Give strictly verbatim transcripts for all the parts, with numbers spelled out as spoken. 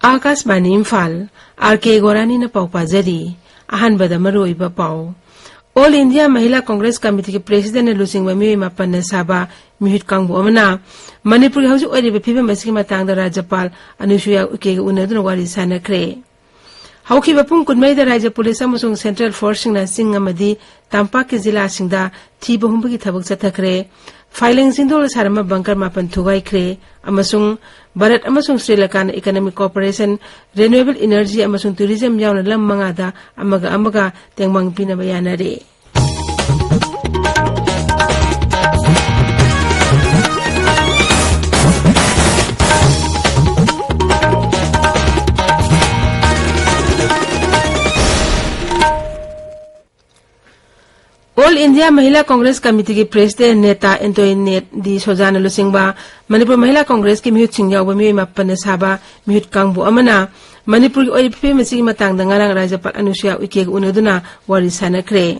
ꯑꯥꯀꯥꯁꯕꯥꯅꯤ Imphal, R ꯀꯦ ꯒꯣꯔꯥꯅꯤꯅ ꯄꯥꯎ ꯄꯥꯖꯔꯤ꯫ ꯑꯍꯥꯟꯕꯗ ꯃꯔꯨꯑꯣꯏꯕ ꯄꯥꯎ꯫ ꯑꯣꯜ ꯏꯟꯗꯤꯌꯥ ꯃꯍꯤꯂꯥ ꯀꯣꯡꯒ꯭ꯔꯦꯁ ꯀꯃꯤꯇꯤꯒꯤ ꯄ꯭ꯔꯦꯁꯤꯗꯦꯟꯠꯅ ꯂꯨꯆꯤꯡꯕ ꯃꯤꯑꯣꯏ ꯃꯥꯄꯟꯅ ꯁꯥꯕ ꯃꯤꯍꯨꯠ ꯀꯥꯡꯕꯨ ꯑꯃꯅ ꯃꯅꯤꯄꯨꯔꯒꯤ ꯍꯧꯖꯤꯛ ꯑꯣꯏꯔꯤꯕ ꯐꯤꯕꯝ ꯑꯁꯤꯒꯤ ꯃꯇꯥꯡꯗ ꯔꯥꯖ꯭ꯌꯄꯥꯜ ꯑꯅꯨꯁꯨꯌꯥ ꯎꯏꯀꯦꯒ ꯎꯅꯗꯨꯅ ꯋꯥꯔꯤ ꯁꯥꯟꯅꯈ꯭ꯔꯦ꯫ ꯍꯧꯈꯤꯕ ꯄꯨꯡ ꯀꯨꯟꯃꯔꯤꯗ ꯔꯥꯖ꯭ꯌ ꯄꯨꯂꯤꯁ ꯑꯃꯁꯨꯡ ꯁꯦꯟꯇ꯭ꯔꯦꯜ ꯐꯣꯔꯁꯁꯤꯡꯅ ꯆꯤꯡ ꯑꯃꯗꯤ ꯇꯝꯄꯥꯛꯀꯤ ꯖꯤꯂꯥꯁꯤꯡꯗ ꯊꯤꯕ ꯍꯨꯝꯕꯒꯤ ꯊꯕꯛ ꯆꯠꯊꯈ꯭ꯔꯦ꯫ ꯐꯥꯏꯂꯦꯡ ꯆꯤꯡꯗꯣꯜꯗ ꯁꯥꯔꯝꯕ ꯕꯪꯀꯔ ꯃꯥꯄꯟ ꯊꯨꯒꯥꯏꯈ꯭ꯔꯦ ꯑꯃꯁꯨꯡ ꯚꯥꯔꯠ ꯑꯃꯁꯨꯡ ꯁ꯭ꯔꯤꯂꯪꯀꯥꯅ ꯏꯀꯅꯣꯃꯤꯛ ꯀꯣꯑꯣꯄꯔꯦꯁꯟ, ꯔꯤꯅ꯭ꯌꯨꯑꯦꯕꯜ ꯏꯅꯔꯖꯤ ꯑꯃꯁꯨꯡ ꯇꯨꯔꯤꯖꯝ ꯌꯥꯎꯅ ꯂꯝ ꯃꯉꯥꯗ ꯑꯃꯒ ꯑꯃꯒ ꯇꯦꯡꯕꯥꯡ ꯄꯤꯅꯕ ꯌꯥꯅꯔꯦ꯫ ꯑꯣꯜ ꯏꯟꯗꯤꯌꯥ ꯃꯍꯤꯂꯥ ꯀꯣꯡꯒ꯭ꯔꯦꯁ ꯀꯃꯤꯇꯤꯒꯤ ꯄ꯭ꯔꯦꯁꯤꯗꯦꯟꯠ ꯅꯦꯇꯥ ꯑꯦꯟꯇꯣꯏꯅꯦꯠ ꯗꯤ ꯁꯣꯖꯥꯅ ꯂꯨꯆꯤꯡꯕ ꯃꯅꯤꯄꯨꯔ ꯃꯍꯤꯂꯥ ꯀꯣꯡꯒ꯭ꯔꯦꯁꯀꯤ ꯃꯤꯍꯨꯠꯁꯤꯡ ꯌꯥꯎꯕ ꯃꯤꯑꯣꯏ ꯃꯥꯄꯟꯅ ꯁꯥꯕ ꯃꯤꯍꯨꯠ ꯀꯥꯡꯕꯨ ꯑꯃꯅ ꯃꯅꯤꯄꯨꯔꯒꯤ ꯑꯣꯏꯔꯤꯕ ꯐꯤꯕꯝ ꯑꯁꯤꯒꯤ ꯃꯇꯥꯡꯗ ꯉꯔꯥꯡ ꯔꯥꯖ꯭ꯌꯄꯥꯜ ꯑꯅꯨꯁꯨꯌꯥ ꯎꯏꯀꯦꯒ ꯎꯅꯗꯨꯅ ꯋꯥꯔꯤ ꯁꯥꯟꯅꯈ꯭ꯔꯦ꯫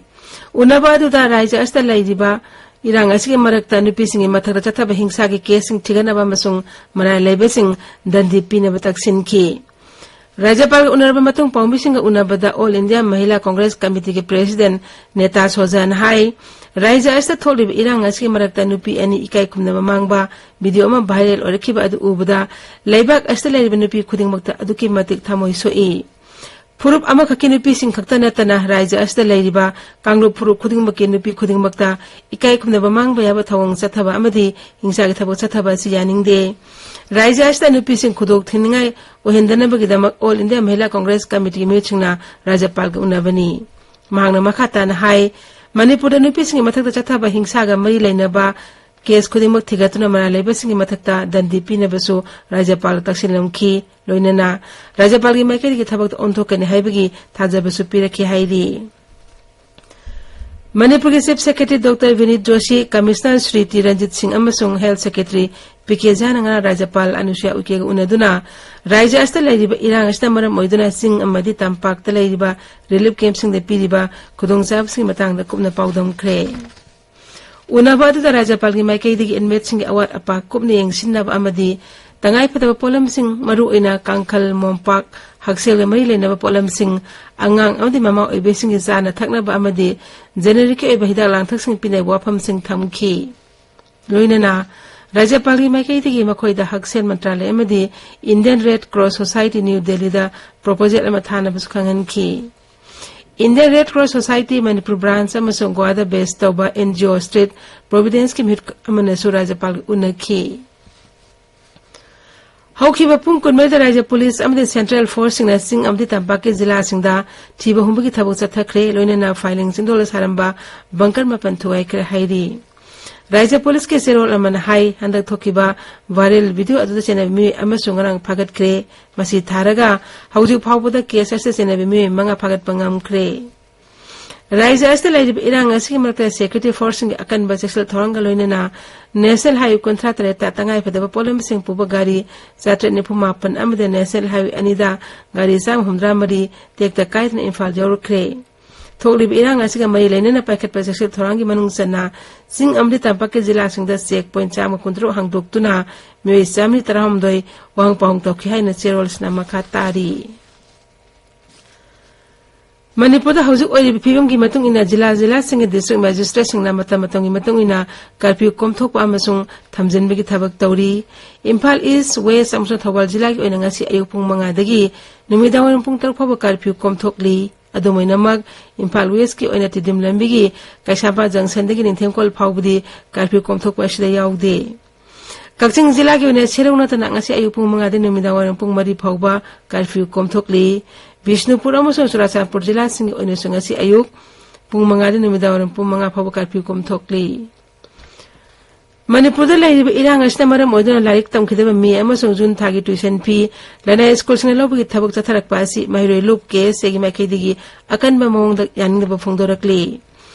ꯎꯅꯕ ꯑꯗꯨꯗ ꯔꯥꯖ꯭ꯌ ꯑꯁꯤꯗ ꯂꯩꯔꯤꯕ ꯏꯔꯥꯡ ꯑꯁꯤꯒꯤ ꯃꯔꯛꯇ ꯅꯨꯄꯤꯁꯤꯡꯒꯤ ꯃꯊꯛꯇ ꯆꯠꯊꯕ ꯍꯤꯡꯁꯥꯒꯤ ꯀꯦꯁꯁꯤꯡ ꯊꯤꯒꯠꯅꯕ ꯑꯃꯁꯨꯡ ꯃꯔꯥꯜ ꯂꯩꯕꯁꯤꯡ ꯗꯟꯗꯤ ꯄꯤꯅꯕ ꯇꯛꯁꯤꯟꯈꯤ꯫ ꯔꯥꯖ꯭ꯌꯄꯥꯜꯒ ꯎꯅꯔꯕ ꯃꯇꯨꯡ ꯄꯥꯎꯃꯤꯁꯤꯡꯒ ꯎꯅꯕꯗ ꯑꯣꯜ ꯏꯟꯗꯤꯌꯥ ꯃꯍꯤꯂꯥ ꯀꯣꯡꯒ꯭ꯔꯦꯁ ꯀꯃꯤꯇꯤꯒꯤ ꯄ꯭ꯔꯦꯁꯤꯗꯦꯟꯠ ꯅꯦꯇꯥ ꯁꯣꯖꯥꯅ ꯍꯥꯏ, ꯔꯥꯖ꯭ꯌ ꯑꯁꯤꯗ ꯊꯣꯛꯂꯤꯕ ꯏꯔꯥꯡ ꯑꯁꯤꯒꯤ ꯃꯔꯛꯇ ꯅꯨꯄꯤ ꯑꯅꯤ ꯏꯀꯥꯏ ꯈꯨꯝꯅꯕ ꯃꯥꯡꯕ ꯚꯤꯗꯤꯑꯣ ꯑꯃ ꯚꯥꯏꯔꯦꯜ ꯑꯣꯏꯔꯛꯈꯤꯕ ꯑꯗꯨ ꯎꯕꯗ ꯂꯩꯕꯥꯛ ꯑꯁꯤꯗ ꯂꯩꯔꯤꯕ ꯅꯨꯄꯤ ꯈꯨꯗꯤꯡꯃꯛꯇ ꯑꯗꯨꯛꯀꯤ ꯃꯇꯤꯛ ꯊꯃꯣꯏ ꯁꯣꯛꯏ꯫ ꯐꯨꯔꯨꯞ ꯑꯃꯈꯛꯀꯤ ꯅꯨꯄꯤꯁꯤꯡ ꯈꯛꯇ ꯅꯠꯇꯅ ꯔꯥꯖ꯭ꯌ ꯑꯁꯤꯗ ꯂꯩꯔꯤꯕ ꯀꯥꯡꯂꯨꯞ ꯐꯨꯔꯨꯞ ꯈꯨꯗꯤꯡꯃꯛꯀꯤ ꯅꯨꯄꯤ ꯈꯨꯗꯤꯡꯃꯛꯇ ꯏꯀꯥꯏ ꯈꯨꯝꯅꯕ ꯃꯥꯡꯕ ꯌꯥꯕ ꯊꯧꯑꯣꯡ ꯆꯠꯊꯕ ꯑꯃꯗꯤ ꯍꯤꯡꯁꯥꯒꯤ ꯊꯕꯛ ꯆꯠꯊꯕ ꯑꯁꯤ ꯌꯥꯅꯤꯡꯗꯦ꯫ ꯔꯥꯖ꯭ꯌ ꯑꯁꯤꯗ ꯅꯨꯄꯤꯁꯤꯡ ꯈꯨꯗꯣꯡ ꯊꯤꯅꯤꯡꯉꯥꯏ ꯑꯣꯏꯍꯟꯗꯅꯕꯒꯤꯗꯃꯛ ꯑꯣꯜ ꯏꯟꯗꯤꯌꯥ ꯃꯍꯤꯂꯥ ꯀꯣꯡꯒ꯭ꯔꯦꯁ ꯀꯃꯤꯇꯤꯒꯤ ꯃꯤꯍꯨꯠꯁꯤꯡꯅ ꯔꯥꯖ꯭ꯌꯄꯥꯜꯒ ꯎꯅꯕꯅꯤ꯫ ꯃꯍꯥꯛꯅ ꯃꯈꯥ ꯇꯥꯅ ꯍꯥꯏ, ꯃꯅꯤꯄꯨꯔꯗ ꯅꯨꯄꯤꯁꯤꯡꯒꯤ ꯃꯊꯛꯇ ꯆꯠꯊꯕ ꯍꯤꯡꯁꯥꯒ ꯃꯔꯤ ꯂꯩꯅꯕ ꯀꯦꯁ ꯈꯨꯗꯤꯡꯃꯛ ꯊꯤꯒꯠꯇꯨꯅ ꯃꯔꯥꯜ ꯂꯩꯕꯁꯤꯡꯒꯤ ꯃꯊꯛꯇ ꯗꯟꯗꯤ ꯄꯤꯅꯕꯁꯨ ꯔꯥꯖ꯭ꯌꯄꯥꯜ ꯇꯛꯁꯤꯜꯂꯝꯈꯤ꯫ ꯂꯣꯏꯅꯅ ꯔꯥꯖ꯭ꯌꯄꯥꯜꯒꯤ ꯃꯥꯏꯀꯩꯗꯒꯤ ꯊꯕꯛꯇ ꯑꯣꯟꯊꯣꯛꯀꯅꯤ ꯍꯥꯏꯕꯒꯤ ꯊꯥꯖꯕꯁꯨ ꯄꯤꯔꯛꯈꯤ ꯍꯥꯏꯔꯤ꯫ ꯃꯅꯤꯄꯨꯔꯒꯤ chief secretary doctor Vineet Joshi, commissioner Shri T Ranjit Singh ꯑꯃꯁꯨꯡ ꯍꯦꯜꯊ ꯁꯦꯀ꯭ꯔꯦꯇꯔꯤ ꯄꯤ ꯀꯦ ꯖꯥꯅ ꯉꯔꯥꯡ ꯔꯥꯖ꯭ꯌꯄꯥꯜ ꯑꯅꯨꯁꯨꯌꯥ ꯎꯏꯀꯦꯒ ꯎꯅꯗꯨꯅ ꯔꯥꯖ꯭ꯌ ꯑꯁꯤꯗ ꯂꯩꯔꯤꯕ ꯏꯔꯥꯡ ꯑꯁꯤꯅ ꯃꯔꯝ ꯑꯣꯏꯗꯨꯅ ꯆꯤꯡ ꯑꯃꯗꯤ ꯇꯝꯄꯥꯛꯇ ꯂꯩꯔꯤꯕ ꯔꯤꯂꯤꯐ ꯀꯦꯝꯞꯁꯤꯡꯗ ꯄꯤꯔꯤꯕ ꯈꯨꯗꯣꯡꯆꯥꯕꯁꯤꯡꯒꯤ ꯃꯇꯥꯡꯗ ꯀꯨꯞꯅ ꯄꯥꯎꯗꯝꯈ꯭ꯔꯦ꯫ ꯎꯅꯕ ꯑꯗꯨꯗ ꯔꯥꯖ꯭ꯌꯄꯥꯜꯒꯤ ꯃꯥꯏꯀꯩꯗꯒꯤ ꯏꯟꯃꯦꯠꯁꯤꯡꯒꯤ ꯑꯋꯥꯠ ꯑꯄꯥ ꯀꯨꯞꯅ ꯌꯦꯡꯁꯤꯟꯅꯕ ꯑꯃꯗꯤ ꯇꯉꯥꯏꯐꯗꯕ ꯄꯣꯠꯂꯝꯁꯤꯡ, ꯃꯔꯨꯑꯣꯏꯅ ꯀꯥꯡꯈꯜ, ꯃꯣꯝꯄꯥꯛ, ꯍꯛꯁꯦꯜꯒ ꯃꯔꯤ ꯂꯩꯅꯕ ꯄꯣꯠꯂꯝꯁꯤꯡ, ꯑꯉꯥꯡ ꯑꯃꯗꯤ ꯃꯃꯥ ꯑꯣꯏꯕꯤꯁꯤꯡꯒꯤ ꯆꯥꯅ ꯊꯛꯅꯕ ꯑꯃꯗꯤ generic ꯀꯤ ꯑꯣꯏꯕ ꯍꯤꯗꯥꯛ ꯂꯥꯡꯊꯛꯁꯤꯡ ꯄꯤꯅꯕ ꯋꯥꯐꯝꯁꯤꯡ ꯊꯝꯈꯤ꯫ ꯂꯣꯏꯅꯅ ꯔꯥꯖ꯭ꯌꯄꯥꯜꯒꯤ ꯃꯥꯏꯀꯩꯗꯒꯤ ꯃꯈꯣꯏꯗ ꯍꯛꯁꯦꯜ ꯃꯟꯇ꯭ꯔꯥꯂꯌ ꯑꯃꯗꯤ Indian Red Cross Society New Delhi ꯗ proposal ꯑꯃ ꯊꯥꯅꯕꯁꯨ ꯈꯪꯍꯟꯈꯤ꯫ Indian Red Cross Society Manipur branch ꯑꯃꯁꯨꯡ ꯒꯣꯋꯥꯗ base ꯇꯧꯕ N G O Street Providence ꯀꯤ ꯃꯤꯍꯨꯠ ꯑꯃꯅꯁꯨ ꯔꯥꯖ꯭ꯌꯄꯥꯜꯒ ꯎꯅꯈꯤ꯫ ꯍꯧꯈꯤꯕ ꯄꯨꯡ ꯀꯨꯟꯃꯔꯤꯗ ꯔꯥꯖ꯭ꯌ ꯄꯨꯂꯤꯁ ꯑꯃꯗꯤ central force ꯁꯤꯡꯅ ꯆꯤꯡ ꯑꯃꯗꯤ ꯇꯝꯄꯥꯛꯀꯤ ꯖꯤꯂꯥꯁꯤꯡꯗ ꯊꯤꯕ ꯍꯨꯝꯕꯒꯤ ꯊꯕꯛ ꯆꯠꯊꯈ꯭ꯔꯦ꯫ ꯂꯣꯏꯅꯅ ꯐꯥꯏꯂꯤꯡ ꯆꯤꯡꯗꯣꯜꯗ ꯁꯥꯔꯝꯕ bunker ꯃꯥꯄꯟ ꯊꯨꯒꯥꯏꯈ꯭ꯔꯦ ꯍꯥꯏꯔꯤ꯫ ꯔꯥꯖ꯭ꯌ ꯄꯨꯂꯤꯁꯀꯤ ꯆꯦꯔꯣꯜ ꯑꯃꯅ ꯍꯥꯏ, ꯍꯟꯗꯛ ꯊꯣꯛꯈꯤꯕ viral video ꯑꯗꯨꯗ ꯆꯦꯟꯅꯕ ꯃꯤꯑꯣꯏ ꯑꯃꯁꯨ ꯉꯔꯥꯡ ꯐꯥꯒꯠꯈ꯭ꯔꯦ꯫ ꯃꯁꯤ ꯊꯥꯔꯒ ꯍꯧꯖꯤꯛ ꯐꯥꯎꯕꯗ case ꯑꯁꯤꯗ ꯆꯦꯟꯅꯕ ꯃꯤꯑꯣꯏ ꯃꯉꯥ ꯐꯥꯒꯠꯄ ꯉꯝꯈ꯭ꯔꯦ꯫ ꯔꯥꯖ꯭ꯌ ꯑꯁꯤꯗ ꯂꯩꯔꯤꯕ ꯏꯔꯥꯡ ꯑꯁꯤꯒꯤ ꯃꯔꯛꯇ security force ꯁꯤꯡꯒꯤ ꯑꯀꯟꯕ ꯆꯦꯛꯁꯤꯜ ꯊꯧꯔꯥꯡꯒ ꯂꯣꯏꯅꯅ National Highway ꯀꯨꯟꯊ꯭ꯔꯥ ꯇꯔꯦꯠꯇ ꯇꯉꯥꯏꯐꯗꯕ ꯄꯣꯠꯂꯝꯁꯤꯡ ꯄꯨꯕ ꯒꯥꯔꯤ ꯆꯥꯇ꯭ꯔꯦꯠ ꯅꯤꯐꯨ ꯃꯥꯄꯟ ꯑꯃꯗꯤ National Highway ꯑꯅꯤꯗ ꯒꯥꯔꯤ ꯆꯥꯝꯃ ꯍꯨꯝꯗ꯭ꯔꯥ ꯃꯔꯤ ꯇꯦꯛꯇ ꯀꯥꯏꯗꯅ ꯏꯝꯐꯥꯜ ꯌꯧꯔꯛꯈ꯭ꯔꯦ꯫ ꯊꯣꯛꯂꯤꯕ ꯏꯔꯥꯡ ꯑꯁꯤꯒ ꯃꯔꯤ ꯂꯩꯅꯅ ꯄꯥꯏꯈꯠꯄ ꯆꯦꯛꯁꯤꯜ ꯊꯧꯔꯥꯡꯒꯤ ꯃꯅꯨꯡ ꯆꯟꯅ ꯆꯤꯡ ꯑꯃꯗꯤ ꯇꯝꯄꯥꯛꯀꯤ ꯖꯤꯂꯥꯁꯤꯡꯗ check point ꯆꯥꯝꯃ ꯀꯨꯟꯇꯔꯨꯛ ꯍꯥꯡꯗꯣꯛꯇꯨꯅ ꯃꯤꯑꯣꯏ ꯆꯥꯃꯔꯤ ꯇꯔꯥꯍꯨꯝꯗꯣꯏ ꯋꯥꯍꯪ ꯄꯥꯎꯍꯪ ꯇꯧꯈꯤ ꯍꯥꯏꯅ ꯆꯦꯔꯣꯜꯁꯤꯅ ꯃꯈꯥ ꯇꯥꯔꯤ꯫ ꯃꯅꯤꯄꯨꯔꯗ ꯍꯧꯖꯤꯛ ꯑꯣꯏꯔꯤꯕ ꯐꯤꯕꯝꯒꯤ ꯃꯇꯨꯡ ꯏꯟꯅ ꯖꯤꯂꯥ ꯖꯤꯂꯥꯁꯤꯡꯒꯤ district magistrate ꯁꯤꯡꯅ ꯃꯇꯝ ꯃꯇꯝꯒꯤ ꯃꯇꯨꯡ ꯏꯟꯅ curfew ꯀꯣꯝꯊꯣꯛꯄ ꯑꯃꯁꯨꯡ ꯊꯝꯖꯤꯟꯕꯒꯤ ꯊꯕꯛ ꯇꯧꯔꯤ꯫ ꯏꯝꯐꯥꯜ East, West ꯑꯃꯁꯨꯡ ꯊꯧꯕꯥꯜ ꯖꯤꯂꯥꯒꯤ ꯑꯣꯏꯅ ꯉꯁꯤ ꯑꯌꯨꯛ ꯄꯨꯡ ꯃꯉꯥꯗꯒꯤ ꯅꯨꯃꯤꯗꯥꯡꯋꯥꯏꯔꯝ ꯄꯨꯡ ꯇꯔꯨꯛ ꯐꯥꯎꯕ curfew ꯀꯣꯝꯊꯣꯛꯂꯤ꯫ ꯑꯗꯨꯝ ꯑꯣꯏꯅꯃꯛ, ꯏꯝꯐꯥꯜ West ꯀꯤ ꯑꯣꯏꯅ ꯇꯤꯗꯤꯝ ꯂꯝꯕꯤꯒꯤ ꯀꯩꯁꯥꯝꯄꯥꯠ junction ꯗꯒꯤ ꯅꯤꯡꯊꯦꯝꯈꯣꯜ ꯐꯥꯎꯕꯗꯤ curfew ꯀꯣꯝꯊꯣꯛꯄ ꯑꯁꯤꯗ ꯌꯥꯎꯗꯦ꯫ ꯀꯛꯆꯤꯡ ꯖꯤꯂꯥꯒꯤ ꯑꯣꯏꯅ ꯁꯦꯔꯧ ꯅꯠꯇꯅ ꯉꯁꯤ ꯑꯌꯨꯛ ꯄꯨꯡ ꯃꯉꯥꯗꯒꯤ ꯅꯨꯃꯤꯗꯥꯡ ꯋꯥꯏꯔꯝ ꯄꯨꯡ ꯃꯔꯤ ꯐꯥꯎꯕ curfew ꯀꯣꯝꯊꯣꯛꯂꯤ꯫ ꯕꯤꯁꯅꯨꯄꯨꯔ ꯑꯃꯁꯨꯡ ꯆꯨꯔꯥꯆꯥꯟꯄꯨꯔ ꯖꯤꯂꯥꯁꯤꯡꯒꯤ ꯑꯣꯏꯅꯁꯨ ꯉꯁꯤ ꯑꯌꯨꯛ ꯄꯨꯡ ꯃꯉꯥꯗꯒꯤ ꯅꯨꯃꯤꯗꯥꯡ ꯋꯥꯏꯔꯝ ꯄꯨꯡ ꯃꯉꯥ ꯐꯥꯎꯕ curfew ꯀꯣꯝꯊꯣꯛꯂꯤ꯫ ꯃꯅꯤꯄꯨꯔꯗ ꯂꯩꯔꯤꯕ ꯏꯔꯥꯡ ꯑꯁꯤꯅ ꯃꯔꯝ ꯑꯣꯏꯗꯨꯅ ꯂꯥꯏꯔꯤꯛ ꯇꯝꯈꯤꯗꯕ ꯃꯤ ꯑꯃꯁꯨꯡ ꯖꯨꯟ ꯊꯥꯒꯤ tuition fee ꯂꯅꯥꯏ ꯁ꯭ꯀꯨꯜꯁꯤꯡꯅ ꯂꯧꯕꯒꯤ ꯊꯕꯛ ꯆꯠꯊꯔꯛꯄ ꯑꯁꯤ ꯃꯍꯩꯔꯣꯏ ꯂꯨꯞ ꯀꯦ ꯑꯦꯁ ꯑꯦꯒꯤ ꯃꯥꯏꯀꯩꯗꯒꯤ ꯑꯀꯟꯕ ꯃꯑꯣꯡꯗ ꯌꯥꯅꯤꯡꯗꯕ ꯐꯣꯡꯗꯣꯔꯛꯂꯤ꯫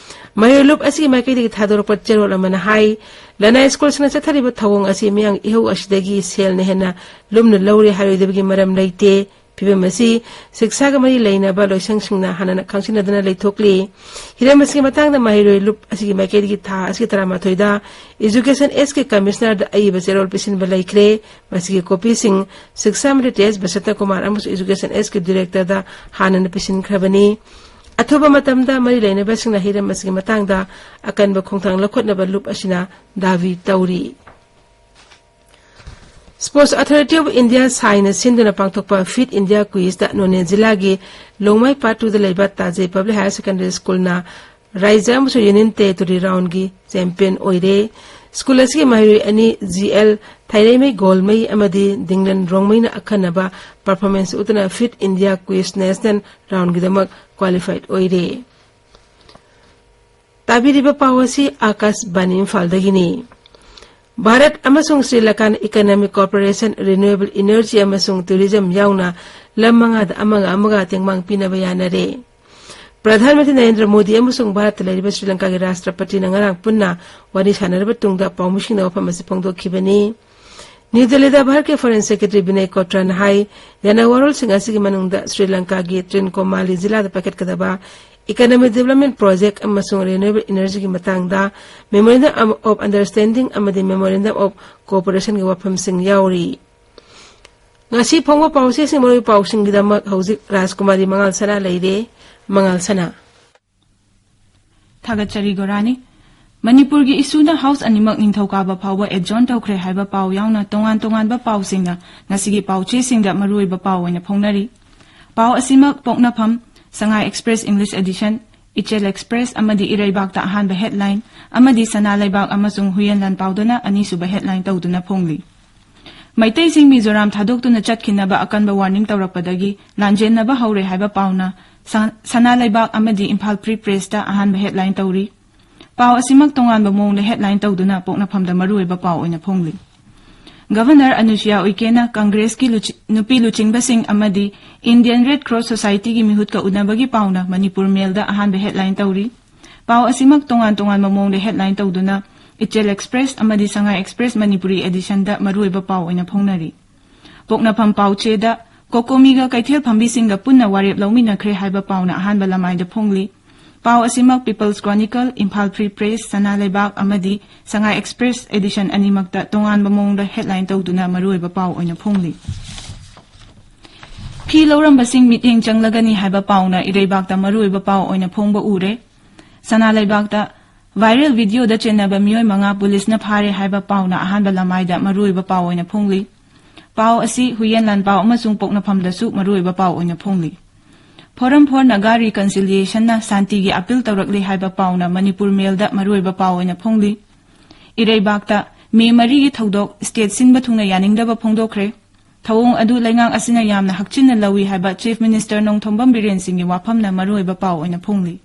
ꯃꯍꯩꯔꯣꯏ ꯂꯨꯞ ꯑꯁꯤꯒꯤ ꯃꯥꯏꯀꯩꯗꯒꯤ ꯊꯥꯗꯣꯔꯛꯄ ꯆꯦꯔꯣꯜ ꯑꯃꯅ ꯍꯥꯏ, ꯂꯅꯥꯏ ꯁ꯭ꯀꯨꯜꯁꯤꯡꯅ ꯆꯠꯊꯔꯤꯕ ꯊꯧꯑꯣꯡ ꯑꯁꯤ ꯃꯤꯌꯥꯝꯒꯤ ꯏꯍꯧ ꯑꯁꯤꯗꯒꯤ ꯁꯦꯜꯅ ꯍꯦꯟꯅ ꯂꯨꯝꯅ ꯂꯧꯔꯦ ꯍꯥꯏꯔꯣꯏꯗꯕꯒꯤ ꯃꯔꯝ ꯂꯩꯇꯦ꯫ ꯐꯤꯚꯝ ꯑꯁꯤ ꯁꯤꯛꯁꯥꯒ ꯃꯔꯤ ꯂꯩꯅꯕ ꯂꯣꯏꯁꯪꯁꯤꯡꯅ ꯍꯥꯟꯅꯅ ꯈꯪꯁꯤꯟꯅꯗꯨꯅ ꯂꯩꯊꯣꯛꯂꯤ꯫ ꯍꯤꯔꯝ ꯑꯁꯤꯒꯤ ꯃꯇꯥꯡꯗ ꯃꯍꯩꯔꯣꯏ ꯂꯨꯞ ꯑꯁꯤꯒꯤ ꯃꯥꯏꯀꯩꯗꯒꯤ ꯊꯥ ꯑꯁꯤꯒꯤ ꯇꯔꯥꯃꯥꯊꯣꯏꯗ Education Sꯀꯤ Commissionerꯗ ꯑꯏꯕ ꯆꯦꯔꯣꯜ ꯄꯤꯁꯤꯟꯕ ꯂꯩꯈ꯭ꯔꯦ꯫ ꯃꯁꯤꯒꯤ ꯀꯣꯄꯤꯁꯤꯡ ꯁꯤꯛꯁꯥ ꯃꯟꯇ꯭ꯔꯤ ꯇꯦꯖ ꯕꯁꯟꯇ ꯀꯨꯃꯥꯔ ꯑꯃꯁꯨꯡ Education Sꯀꯤ Directorꯗ ꯍꯥꯟꯅꯅ ꯄꯤꯁꯤꯟꯈ꯭ꯔꯕꯅꯤ꯫ ꯑꯊꯨꯕ ꯃꯇꯝꯗ ꯃꯔꯤ ꯂꯩꯅꯕꯁꯤꯡꯅ ꯍꯤꯔꯝ ꯑꯁꯤꯒꯤ ꯃꯇꯥꯡꯗ ꯑꯀꯟꯕ ꯈꯣꯡꯊꯥꯡ ꯂꯧꯈꯠꯅꯕ ꯂꯨꯞ ꯑꯁꯤꯅ ꯗꯥꯕꯤ ꯇꯧꯔꯤ꯫ Sports Authority of India ꯁꯥꯏꯅ ꯁꯤꯟꯗꯨꯅ ꯄꯥꯡꯊꯣꯛꯄ Fit India Quizꯇ ꯅꯣꯅꯦ ꯖꯤꯂꯥꯒꯤ ꯂꯣꯡꯃꯥꯏ ꯄꯥꯔꯠ ꯇꯨꯗ ꯂꯩꯕ ꯇꯥꯖꯩ Public Higher Secondary Schoolꯅ ꯔꯥꯏꯖ꯭ꯌ ꯑꯃꯁꯨꯡ Union Territory roundꯒꯤ champion ꯑꯣꯏꯔꯦ꯫ School ꯑꯁꯤꯒꯤ ꯃꯍꯩꯔꯣꯏ ꯑꯅꯤ ꯖꯤ ꯑꯦꯜ ꯊꯥꯏꯔꯩꯃꯩ ꯒꯣꯜꯃꯩ ꯑꯃꯗꯤ ꯗꯤꯡꯂꯟ ꯔꯣꯡꯃꯩꯅ ꯑꯈꯟꯅꯕ performance ꯎꯠꯇꯨꯅ Fit India Quiz National roundꯒꯤꯗꯃꯛ qualified ꯑꯣꯏꯔꯦ꯫ ꯇꯥꯕꯤꯔꯤꯕ ꯄꯥꯎ ꯑꯁꯤ ꯑꯥꯀꯥꯁꯕꯥꯅꯤ ꯏꯝꯐꯥꯜꯗꯒꯤꯅꯤ꯫ ꯚꯥꯔꯠ ꯑꯃꯁꯨꯡ Shri ꯂꯪꯀꯥꯅ economic cooperation, renewable energy ꯑꯃꯁꯨꯡ tourism ꯌꯥꯎꯅ ꯂꯝ ꯃꯉꯥꯗ ꯑꯃꯒ ꯑꯃꯒ ꯇꯦꯡꯕꯥꯡ ꯄꯤꯅꯕ ꯌꯥꯅꯔꯦ꯫ ꯄ꯭ꯔꯙꯥꯟ ꯃꯟꯇ꯭ꯔꯤ ꯅꯔꯦꯟꯗ꯭ꯔ ꯃꯣꯗꯤ ꯑꯃꯁꯨꯡ ꯚꯥꯔꯠꯇ ꯂꯩꯔꯤꯕ ꯁ꯭ꯔꯤ ꯂꯪꯀꯥꯒꯤ ꯔꯥꯁꯇ꯭ꯔꯄꯇꯤꯅ ꯉꯔꯥꯡ ꯄꯨꯟꯅ ꯋꯥꯔꯤ ꯁꯥꯟꯅꯔꯕ ꯇꯨꯡꯗ ꯄꯥꯎꯃꯤꯁꯤꯡꯅ ꯋꯥꯐꯝ ꯑꯁꯤ ꯐꯣꯡꯗꯣꯛꯈꯤꯕꯅꯤ꯫ ꯅ꯭ꯌꯨ ꯗꯦꯜꯂꯤꯗ ꯚꯥꯔꯠꯀꯤ Foreign Secretary ꯕꯤꯅꯣꯏ ꯀ꯭ꯋꯥꯇ꯭ꯔꯥꯅ ꯍꯥꯏ, ꯌꯥꯅ ꯋꯥꯔꯣꯜꯁꯤꯡ ꯑꯁꯤꯒꯤ ꯃꯅꯨꯡꯗ ꯁ꯭ꯔꯤ ꯂꯪꯀꯥꯒꯤ ꯇ꯭ꯔꯤꯟꯀꯣꯃꯥꯂꯤ ꯖꯤꯂꯥꯗ ꯄꯥꯏꯈꯠꯀꯗꯕ economic development project ꯑꯃꯁꯨꯡ renewable energyꯒꯤ ꯃꯇꯥꯡꯗ Memorandum of Understanding ꯑꯃꯗꯤ Memorandum of Cooperationꯒꯤ ꯋꯥꯐꯝꯁꯤꯡ ꯌꯥꯎꯔꯤ꯫ ꯉꯁꯤ ꯐꯣꯡꯕ ꯄꯥꯎꯆꯦꯁꯤꯡ ꯃꯔꯨꯑꯣꯏꯕ ꯄꯥꯎꯁꯤꯡꯒꯤꯗꯃꯛ ꯍꯧꯖꯤꯛ ꯔꯥꯖꯀꯨꯃꯥꯔꯤ ꯃꯉꯥꯜ ꯁꯅꯥ ꯂꯩꯔꯦ꯫ ꯃꯉꯥꯜ ꯁꯅꯥ꯫ ꯊꯥꯒꯠꯆꯔꯤ ꯒꯣꯔꯥꯅꯤ꯫ ꯃꯅꯤꯄꯨꯔꯒꯤ ꯏꯁꯨꯅ ꯍꯥꯎꯁ ꯑꯅꯤꯃꯛ ꯅꯤꯡꯊꯧꯀꯥꯕ ꯐꯥꯎꯕ adjourn ꯇꯧꯈ꯭ꯔꯦ ꯍꯥꯏꯕ ꯄꯥꯎ ꯌꯥꯎꯅ ꯇꯣꯉꯥꯟ ꯇꯣꯉꯥꯟꯕ ꯄꯥꯎꯁꯤꯡꯅ ꯉꯁꯤꯒꯤ ꯄꯥꯎꯆꯦꯁꯤꯡꯗ ꯃꯔꯨꯑꯣꯏꯕ ꯄꯥꯎ ꯑꯣꯏꯅ ꯐꯣꯡꯅꯔꯤ꯫ ꯄꯥꯎ ꯑꯁꯤꯃꯛ ꯄꯣꯛꯅꯐꯝ, ꯁꯉꯥꯏ Express English edition, ꯏꯆꯦꯜ Express ꯑꯃꯗꯤ ꯏꯔꯩꯕꯥꯛꯇ ꯑꯍꯥꯟꯕ headline ꯑꯃꯗꯤ ꯁꯅꯥ ꯂꯩꯕꯥꯛ ꯑꯃꯁꯨꯡ ꯍꯨꯏꯌꯦꯟ ꯂꯥꯟꯄꯥꯎꯗꯅ ꯑꯅꯤꯁꯨꯕ headline ꯇꯧꯗꯨꯅ ꯐꯣꯡꯂꯤ꯫ ꯃꯩꯇꯩꯁꯤꯡ ꯃꯤꯖꯣꯔꯥꯝ ꯊꯥꯗꯣꯛꯇꯨꯅ ꯆꯠꯈꯤꯅꯕ ꯑꯀꯟꯕ warning ꯇꯧꯔꯛꯄꯗꯒꯤ ꯂꯥꯟꯖꯦꯟꯅꯕ ꯍꯧꯔꯦ ꯍꯥꯏꯕ ꯄꯥꯎꯅ ꯁ-, ꯁꯅꯥ ꯂꯩꯕꯥꯛ ꯑꯃꯗꯤ ꯏꯝꯐꯥꯜ Free Pressꯇ ꯑꯍꯥꯟꯕ headline ꯇꯧꯔꯤ꯫ ꯄꯥꯎ ꯑꯁꯤꯃꯛ ꯇꯣꯉꯥꯟꯕ ꯃꯑꯣꯡꯗ headline ꯇꯧꯗꯨꯅ ꯄꯣꯛꯅꯐꯝꯗ ꯃꯔꯨꯑꯣꯏꯕ ꯄꯥꯎ ꯑꯣꯏꯅ ꯐꯣꯡꯂꯤ꯫ Governor ꯑꯅꯨꯁꯨꯌꯥ ꯎꯏꯀꯦꯅ Congressꯀꯤ ꯂꯨꯆꯤ-, ꯅꯨꯄꯤ ꯂꯨꯆꯤꯡꯕꯁꯤꯡ ꯑꯃꯗꯤ Indian Red Cross Societyꯒꯤ ꯃꯤꯍꯨꯠꯀ ꯎꯅꯕꯒꯤ ꯄꯥꯎꯅ ꯃꯅꯤꯄꯨꯔ Mailꯗ ꯑꯍꯥꯟꯕ headline ꯇꯧꯔꯤ꯫ ꯄꯥꯎ ꯑꯁꯤꯃꯛ ꯇꯣꯉꯥꯟ ꯇꯣꯉꯥꯟꯕ ꯃꯑꯣꯡꯗ headline ꯇꯧꯗꯨꯅ ꯏꯆꯦꯜ Express ꯑꯃꯗꯤ ꯁꯉꯥꯏ Express ꯃꯅꯤꯄꯨꯔꯤ editionꯗ ꯃꯔꯨꯑꯣꯏꯕ ꯄꯥꯎ ꯑꯣꯏꯅ ꯐꯣꯡꯅꯔꯤ꯫ ꯄꯣꯛꯅꯐꯝ ꯄꯥꯎꯆꯦꯗ ꯀꯣꯀꯣꯃꯤꯒ ꯀꯩꯊꯦꯜ ꯐꯝꯕꯤꯁꯤꯡꯒ ꯄꯨꯟꯅ ꯋꯥꯔꯦꯞ ꯂꯧꯃꯤꯟꯅꯈ꯭ꯔꯦ ꯍꯥꯏꯕ ꯄꯥꯎꯅ ꯑꯍꯥꯟꯕ ꯂꯃꯥꯏꯗ ꯐꯣꯡꯂꯤ꯫ ꯄꯥꯎ ꯑꯁꯤꯃꯛ People's Chronicle, Imphal Free Press, ꯁꯅꯥ ꯂꯩꯕꯥꯛ ꯑꯃꯗꯤ ꯁꯉꯥꯏ Express edition ꯑꯅꯤꯃꯛꯇ ꯇꯣꯉꯥꯟꯕ ꯃꯑꯣꯡꯗ headline ꯇꯧꯗꯨꯅ ꯃꯔꯨꯑꯣꯏꯕ ꯄꯥꯎ ꯑꯣꯏꯅ ꯐꯣꯡꯂꯤ꯫ ꯐꯤ ꯂꯧꯔꯝꯕꯁꯤꯡ ꯃꯤꯠꯌꯦꯡ ꯆꯪꯂꯒꯅꯤ ꯍꯥꯏꯕ ꯄꯥꯎꯅ ꯏꯔꯩꯕꯥꯛꯇ ꯃꯔꯨꯑꯣꯏꯕ ꯄꯥꯎ ꯑꯣꯏꯅ ꯐꯣꯡꯕ ꯎꯔꯦ꯫ ꯁꯅꯥ ꯂꯩꯕꯥꯛꯇ viral videoꯗ ꯆꯦꯟꯅꯕ ꯃꯤꯑꯣꯏ ꯃꯉꯥ ꯄꯨꯂꯤꯁꯅ ꯐꯥꯔꯦ ꯍꯥꯏꯕ ꯄꯥꯎꯅ ꯑꯍꯥꯟꯕ ꯂꯃꯥꯏꯗ ꯃꯔꯨꯑꯣꯏꯕ ꯄꯥꯎ ꯑꯣꯏꯅ ꯐꯣꯡꯂꯤ꯫ ꯄꯥꯎ ꯑꯁꯤ ꯍꯨꯏꯌꯦꯟ ꯂꯥꯟꯄꯥꯎ ꯑꯃꯁꯨꯡ ꯄꯣꯛꯅꯐꯝꯗꯁꯨ ꯃꯔꯨꯑꯣꯏꯕ ꯄꯥꯎ ꯑꯣꯏꯅ ꯐꯣꯡꯂꯤ꯫ Forum for Naga Reconciliationꯅ ꯁꯥꯟꯇꯤꯒꯤ appeal ꯇꯧꯔꯛꯂꯤ ꯍꯥꯏꯕ ꯄꯥꯎꯅ ꯃꯅꯤꯄꯨꯔ ꯃꯦꯜꯗ ꯃꯔꯨꯑꯣꯏꯕ ꯄꯥꯎ ꯑꯣꯏꯅ ꯐꯣꯡꯂꯤ꯫ ꯏꯔꯩꯕꯥꯛꯇ ꯃꯦ ꯃꯔꯤꯒꯤ ꯊꯧꯗꯣꯛ state ꯁꯤꯟꯕ ꯊꯨꯡꯅ ꯌꯥꯅꯤꯡꯗꯕ ꯐꯣꯡꯗꯣꯛꯈ꯭ꯔꯦ꯫ ꯊꯧꯑꯣꯡ ꯑꯗꯨ ꯂꯩꯉꯥꯛ ꯑꯁꯤꯅ ꯌꯥꯝꯅ ꯍꯛꯆꯤꯟꯅ ꯂꯧꯏ ꯍꯥꯏꯕ Chief Minister ꯅꯣꯡꯊꯣꯝꯕꯝ ꯕꯤꯔꯦꯟ ꯁꯤꯡꯒꯤ ꯋꯥꯐꯝꯅ ꯃꯔꯨꯑꯣꯏꯕ ꯄꯥꯎ ꯑꯣꯏꯅ ꯐꯣꯡꯂꯤ꯫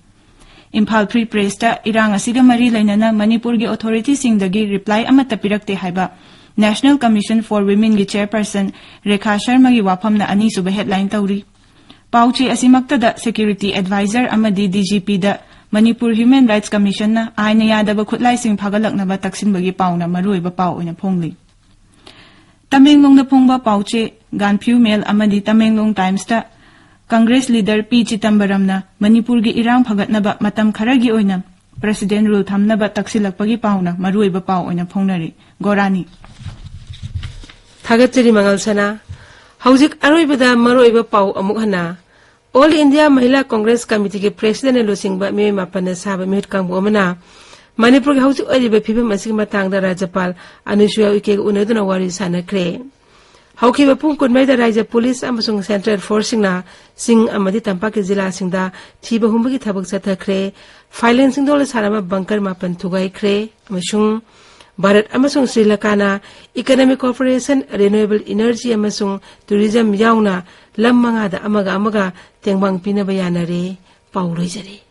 Imphal Free Pressꯇ ꯏꯔꯥꯡ ꯑꯁꯤꯒ ꯃꯔꯤ ꯂꯩꯅꯅ ꯃꯅꯤꯄꯨꯔꯒꯤ authorityꯁꯤꯡꯗꯒꯤ reply ꯑꯃꯠꯇ ꯄꯤꯔꯛꯇꯦ ꯍꯥꯏꯕ National Commission for Womenꯒꯤ chairperson Rekha ꯁꯔꯃꯒꯤ ꯋꯥꯐꯝꯅ ꯑꯅꯤꯁꯨꯕ headline ꯇꯧꯔꯤ꯫ ꯄꯥꯎꯆꯦ ꯑꯁꯤꯃꯛꯇꯗ security advisor ꯑꯃꯗꯤ DGPꯗ ꯃꯅꯤꯄꯨꯔ Human Rights Commissionꯅ ꯑꯥꯏꯟꯅ ꯌꯥꯗꯕ ꯈꯨꯠꯂꯥꯏꯁꯤꯡ ꯐꯥꯒꯠꯂꯛꯅꯕ ꯇꯛꯁꯤꯟꯕꯒꯤ ꯄꯥꯎꯅ ꯃꯔꯨꯑꯣꯏꯕ ꯄꯥꯎ ꯑꯣꯏꯅ ꯐꯣꯡꯂꯤ꯫ ꯇꯃꯦꯡꯂꯣꯡꯗ ꯐꯣꯡꯕ ꯄꯥꯎꯆꯦ ꯒꯥꯟꯐ꯭ꯌꯨ ꯃꯦꯜ ꯑꯃꯗꯤ ꯇꯃꯦꯡꯂꯣꯡ Timesꯇ Congress leader ꯄꯤ ꯆꯤꯗꯝꯕꯔꯝꯅ ꯃꯅꯤꯄꯨꯔꯒꯤ ꯏꯔꯥꯡ ꯐꯒꯠꯅꯕ ꯃꯇꯝ ꯈꯔꯒꯤ ꯑꯣꯏꯅ President rule ꯊꯝꯅꯕ ꯇꯛꯁꯤꯜꯂꯛꯄꯒꯤ ꯄꯥꯎꯅ ꯃꯔꯨꯑꯣꯏꯕ ꯄꯥꯎ ꯑꯣꯏꯅ ꯐꯣꯡꯅꯔꯤ꯫ ꯒꯣꯔꯥꯅꯤ꯫ ꯊꯥꯒꯠꯆꯔꯤ ꯃꯉꯥꯜ ꯁꯅꯥ꯫ ꯍꯧꯖꯤꯛ ꯑꯔꯣꯏꯕꯗ ꯃꯔꯨꯑꯣꯏꯕ ꯄꯥꯎ ꯑꯃꯨꯛ ꯍꯟꯅ꯫ All India Mahila Congress Committeeꯒꯤ presidentꯅ ꯂꯨꯆꯤꯡꯕ ꯃꯤꯑꯣꯏ ꯃꯥꯄꯟꯅ ꯁꯥꯕ ꯃꯤꯍꯨꯠ ꯀꯥꯡꯕꯨ ꯑꯃꯅ ꯃꯅꯤꯄꯨꯔꯒꯤ ꯍꯧꯖꯤꯛ ꯑꯣꯏꯔꯤꯕ ꯐꯤꯕꯝ ꯑꯁꯤꯒꯤ ꯃꯇꯥꯡꯗ ꯔꯥꯖ꯭ꯌꯄꯥꯜ ꯑꯅꯨꯁꯨꯌꯥ ꯎꯏꯀꯦꯒ ꯎꯅꯗꯨꯅ ꯋꯥꯔꯤ ꯁꯥꯟꯅꯈ꯭ꯔꯦ꯫ ꯍꯧꯈꯤꯕ ꯄꯨꯡ ꯀꯨꯟꯃꯔꯤꯗ ꯔꯥꯖ꯭ꯌ ꯄꯨꯂꯤꯁ ꯑꯃꯁꯨꯡ central forceꯁꯤꯡꯅ ꯆꯤꯡ ꯑꯃꯗꯤ ꯇꯝꯄꯥꯛꯀꯤ ꯖꯤꯂꯥꯁꯤꯡꯗ ꯊꯤꯕ ꯍꯨꯝꯕꯒꯤ ꯊꯕꯛ ꯆꯠꯊꯈ꯭ꯔꯦ꯫ Fireline ꯁꯤꯡꯗꯣꯛꯂ ꯁꯥꯔꯝꯕ bunker ꯃꯥꯄꯟ ꯊꯨꯒꯥꯏꯈ꯭ꯔꯦ ꯑꯃꯁꯨꯡ ꯚꯥꯔꯠ ꯑꯃꯁꯨꯡ Shri ꯂꯪꯀꯥꯅ economic cooperation, renewable energy ꯑꯃꯁꯨꯡ tourism ꯌꯥꯎꯅ ꯂꯝ ꯃꯉꯥꯗ ꯑꯃꯒ ꯑꯃꯒ ꯇꯦꯡꯕꯥꯡ ꯄꯤꯅꯕ ꯌꯥꯅꯔꯦ꯫ ꯄꯥꯎ ꯂꯣꯏꯖꯔꯦ꯫